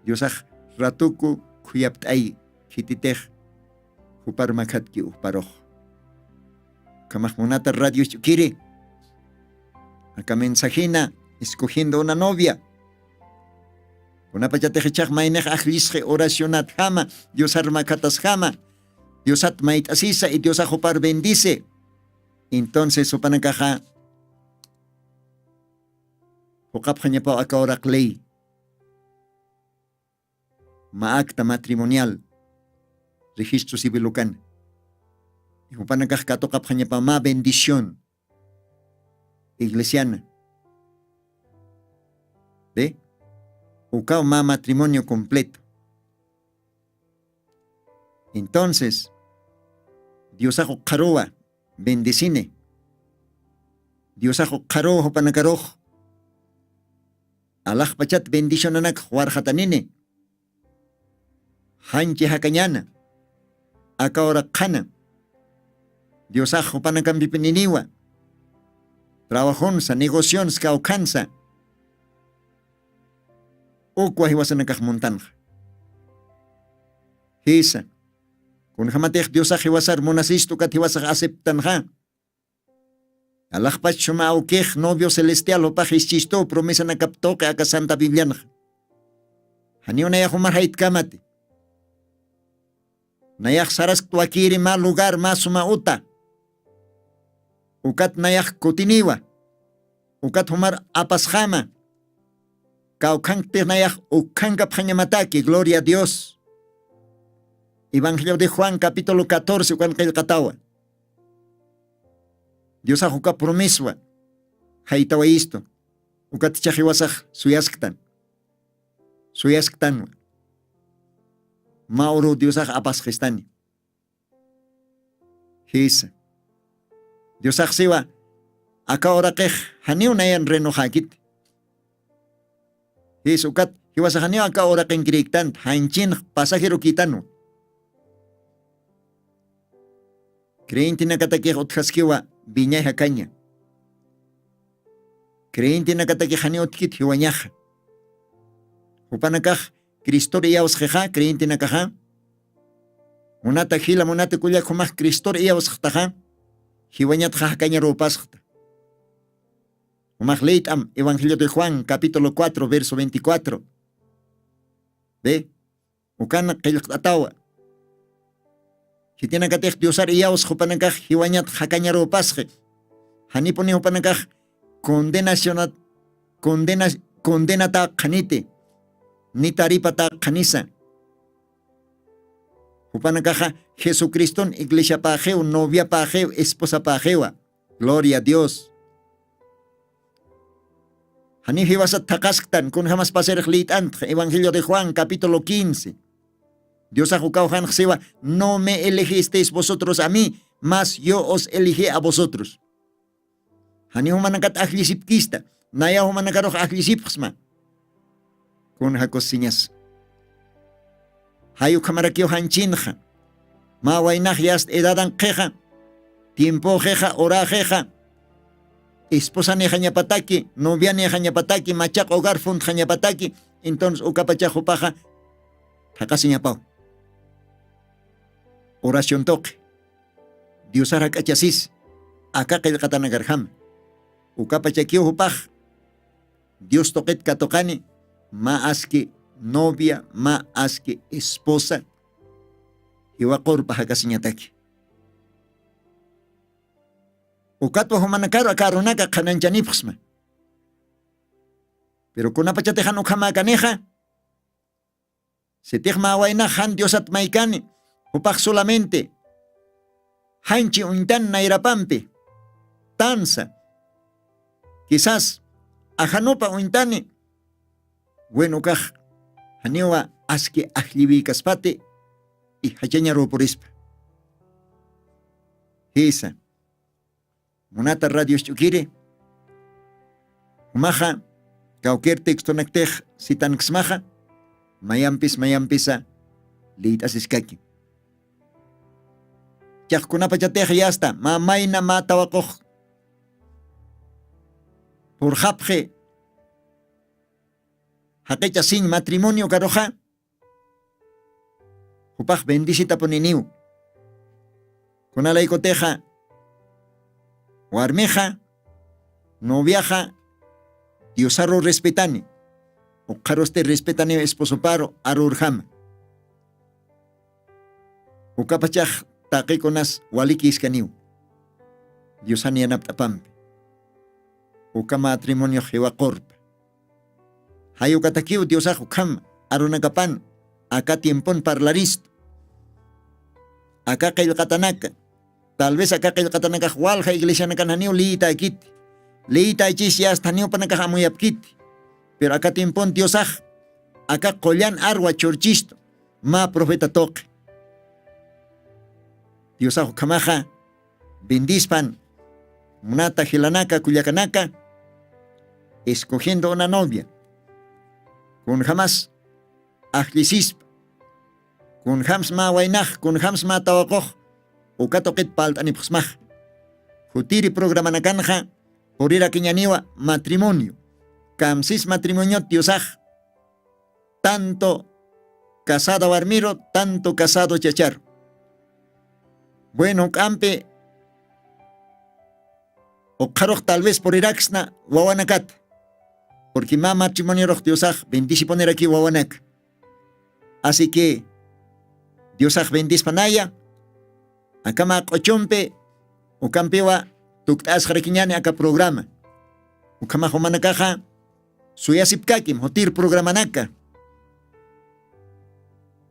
Diosax ratuku khuyapt'ay khititix jupar makhatki ujparux. Ukhamax munata radio ch'ukiri aka mensajina escogiendo una novia. Kunapachatix ichhax maynix ajllisxi oracionatjama diosar makhatasjama diosat mayt'asisa y diosax jupar bendice. Entonces jupanakaxa juqapxañapaw aka uraq ley mä acta matrimonial registro civil ukana. Jupanakax katuqapxañapa mä bendición iglesiana. Be, ukaw mä matrimonio completo. Entonces diosax uqharuwa bendecini. Diosax uqharuwa jupanakarux alaxpachat bendicionanak warxatanini. Janchi jakañana aka uraqxana diosax jupanakampipi niniwa trabajonsa negocionsa kawkhansa ukwa jiwasanakax muntanxa. Jisa. Kunjamatix diosax jiwasar munasistu ukat jiwasax aceptanxa alaxpach suma awkix novio celestial jupax jischistuw promesanakap tuqi aka santa biblianxa. Janiw nayax jumar jaytkamati. Nayax saraskt wakïri mä lugar mä suma uta. Ukat nayax kutiniwa. Ukat jumar apasxama. Kawkhanktix nayax ukkhankapxañamataki gloria a dios. Evangelio de juan capítulo catorce ukan qillqatawa. Diosax uka promiswa jaytawayistu. Ukat ichhax jiwasax suyasktan. Suyasktanwa mä uruw diosax apasxistani. Jisa. Diosaxsiwa aka uraqix janiw nayan renoxäkiti. Jisa ukat jiwasaxaniw aka uraqinkirïktanti janchinx pasajerukïtanwa. Creyentenakatakix utjaskiwa viñay jakaña. Creyentenakatakix janiw utjkit jiwañaxa. Jupanakax cristor iyawsxixa creyentenakaxa. Munata jila munata kullak jumax cristor iyawsxtaxa jiwañatxa jakañarupasxta. Jumax leyt'am evangelio de juan capítulo cuatro verso veinticuatro. Be, ukan qillqt'atawa. Khitinakatix diosar iyawsa jupanakax jiwañat jakañarupasxi. Janipuni jupanakax condenacionat condenata qhaniti. Ni taripata qhanisa. Jupanakaxa jesucriston iglesiapaxiw noviapaxiw esposapaxiwa. Gloria a dios. Janiw jiwasat thaqasktan kunjamas pasirix liyt'antxa evangelio de juan capítulo quince. Diosax ukaw janxsiwa, no me elegisteis vosotros a mí, mas yo os elegí a vosotros. Janiw jumanakat ajllisipkista. Nayaw jumanakarux ajllisipxsma. Kun jakusiñas jay ukhamarakiw janchinxa. Mä waynax yast edadan qhixa, tiempoxixa uraxixa, esposanixañapataki novianixañapataki machaq hogar funtxañapataki. Entonces ukapachax jupaxa thaqasiñapaw. Oración tuqi diosar jak'achasis aka qillqatanakarjama. Ukapachakiw jupax dios tuqit katuqani. Mä aski novia mä aski esposa jiwaqurpa jakasiñataki. Ukatwa jumanakaru aka arunaka qhananchanipxsma. Pero kunapachatixan ukhamäkanixa sitix mä waynax jan diosat maykani jupax solamente janchi uñtan nayrapampi tansa quisas ajanupa uñtani. Wen ukax janiwa aski ajlliwïkaspati. Ijachañaruw purispa jisa. Munata radios ch'ukiri jumaxa kawkir textonaktix sitanksmaxa mayampis mayampisa liyt'asiskaki. Chaqkunapachatix yasta mä mayna mä tawaqux purxapxi jaqicha siñ matrimonio karuxa jupax bendisitapuniniw. Kunalaykutixa warmixa noviaxa diosaru respetani. Uqharusti respetaniw esposoparu arurjama. Ukapachax taqikunas walikiskaniw diosan yanapt'apampi uka matrimoniox jiwaqurpa. Jayukatakiw diosax ukham arunakapan aka tiempon parlaristu. Aka qillqatanaka tal vez aka qillqatanakax walja iglesianakan janiw liytäkiti. Liytächis yasta janiwpanakax amuyapkiti. Pero aka tiempon diosax aka qullan arwa churchistu mä profeta tuqi. Diosax ukhamaxa bendispan munata jilanaka kullakanaka. Escogiendo una novia kunjamas ajllisispa kunjams mä waynax kunjams mä tawaqux uka tuqit palt'anipxsmax. Jutiri programanakanxa purirakiñaniwa matrimonio. Kamsis matrimoniot diosax tanto casada warmiru tanto casado chacharu. Bueno juk'ampi ukxarux tal vez puriraksna wawanakata. Purqui mä matrimoniorax diosax bendisipunirakiw wawanaka. Asi que diosax bendispanaya. Aka mä q'uchumpi ukampiwa tukt'asxarakiñani aka programa. Ukhamax umanakaxa suyasipkakim jutir programanaka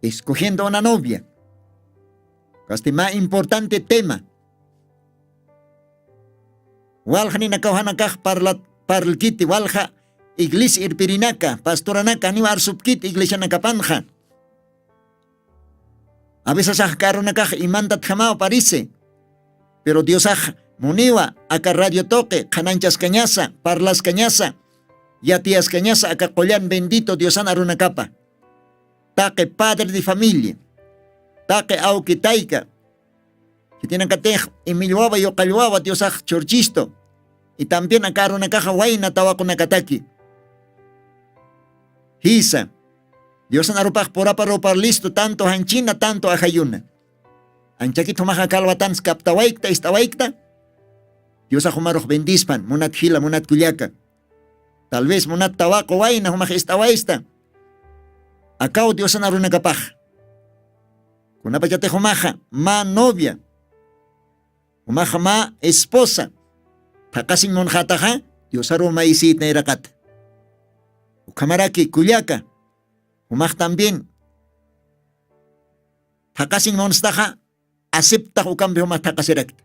escogiendo una novia. Kasti mä importante tema. Walja ninakaw janakax parlkiti walja iglesia irpirinaka pastoranaka janiw arsupkiti iglesianakapanxa. Avisasax karunakax imantatjamaw parisi. Pero diosax muniwa aka radio tuqi qhananchaskañasa parlaskañasa yatiyaskañasa aka qullan bendito diosan arunakapa. Taqi padre de familia taqi awki tayka. Khitinakatix imillwawa yuqallwawa diosax churchistu. Y también aka arunakaxa wayna tawaqunakataki. Jisa diosan arupax purapa rupar listu tanto janchina tanto ajayuna. Anchakit jumaxa kalwatans kaptawaykta ist'awaykta. Diosax jumarux bendispan munat jila munat kullaka. Tal vez munat tawaqu wayna jumax ist'awaysta. Akaw diosan arunakapax Kunapachatix jumaxa mä novia, jumaxa mä esposa thaqasiñ munxätaxa, Diosaru mayisït nayraqata. Ukhamaraki kullaka, jumax también thaqasiñ munstaxa, aceptax ukampi jumax thaqasirakta.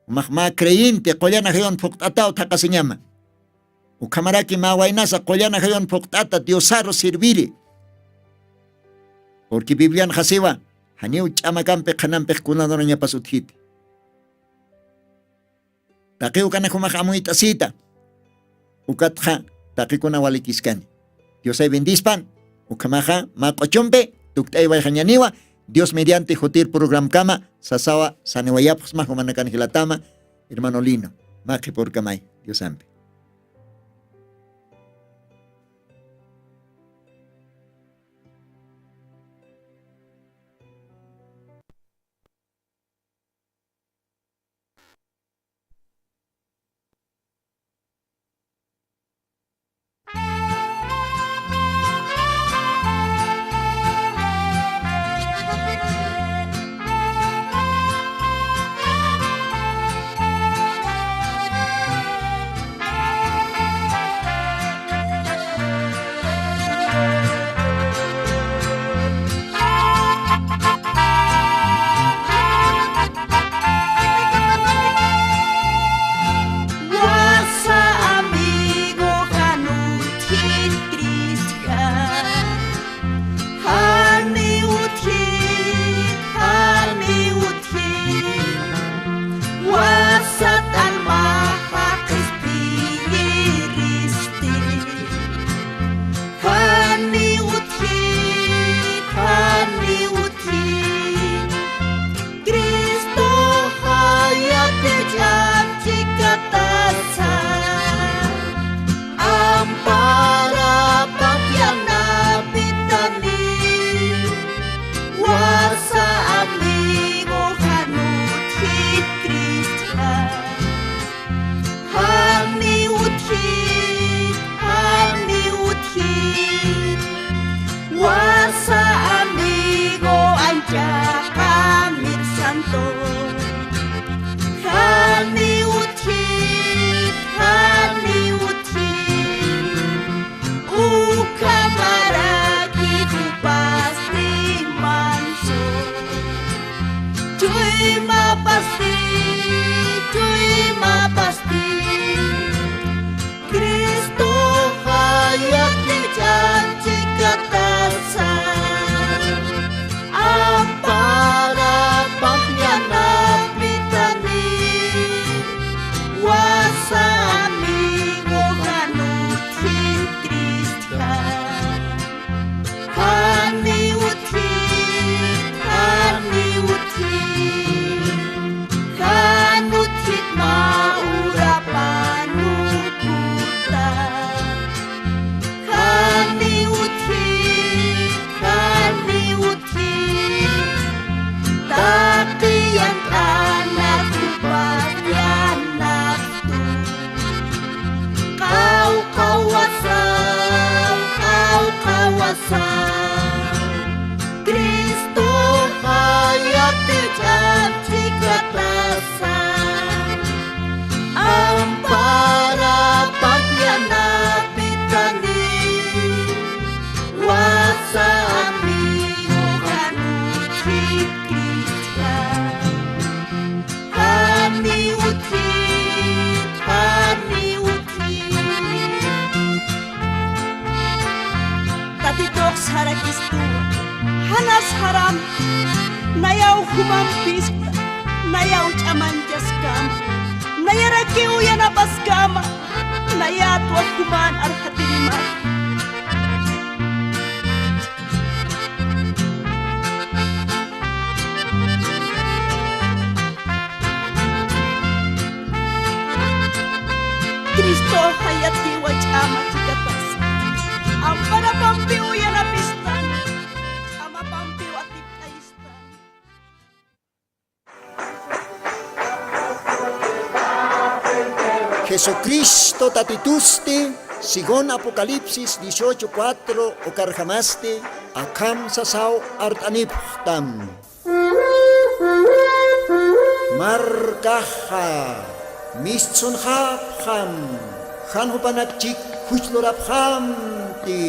Jumax mä creyente qullan ajayun phuqt'ataw thaqasiñama. Ukhamaraki mä waynasa qullan ajayun phuqt'ata Diosaru sirviri. Porque Biblian jasiwa, janiw ch'amakampi qhanampix kunanurañapas utjiti. Taqi ukanak jumax amuyt'asïta. Ukatxa taqikuna walikiskani. Diosay bendispan. Ukhamaxa mä q'uchumpi tukt'aywayxañaniwa. Dios mediante jutir programkama sasawa saniwayapxsma jumanakan jilatama, hermano Lino. Mä qhipürkamay Diosampi. Wasa amigo, jan utjit Cristja, jani utjit, jani utjit, wasat almaxa qhispiyiristi. Jani utjit, jani utjit, Cristoxa yatich'am chikatasa, amparapap yanapitani, wasa amigo, jan utjit Cristja. Jani utjit, jani utjit, wasa amigo ancha qamir santo. Jani utjit, jani utjit, ukhamaraki jupasti manso. Chuymapasti, chuymapasti, Cristoxa yatich'am chikatasa, amparapap yanapitani, wasa amigo, jan utjit Cristja. Jani utjit, jani utjit, jan utjit mä urapan ukuta. Jani utjit, jani utjit, taqi yant'anak jupas yanaptu. Qawqha wasaw, qawqha wasaw, Cristoxa yatich'am chikatasa, amparapap yanapitani, wasa amigo, jan utjit Cristja. Jani utjit, jani utjit, Tatitux sarakistuwa, janas jaram, nayaw jumampispa, nayaw ch'amanchaskama, nayarakiw yanapaskama, nayatwa juman arxatirima. Cristoxa yatiwa ch'ama chikatasa, amparapampiw yanapistani, ch'amapampiw atipt'ayistani. Jesucristo Tatitusti, según Apocalipsis dieciocho cuatro, ukarjamasti, Akham sasaw art'anipxtam. Markaxa mistsunxapxam, jan jupanakchik juch lurapxamti.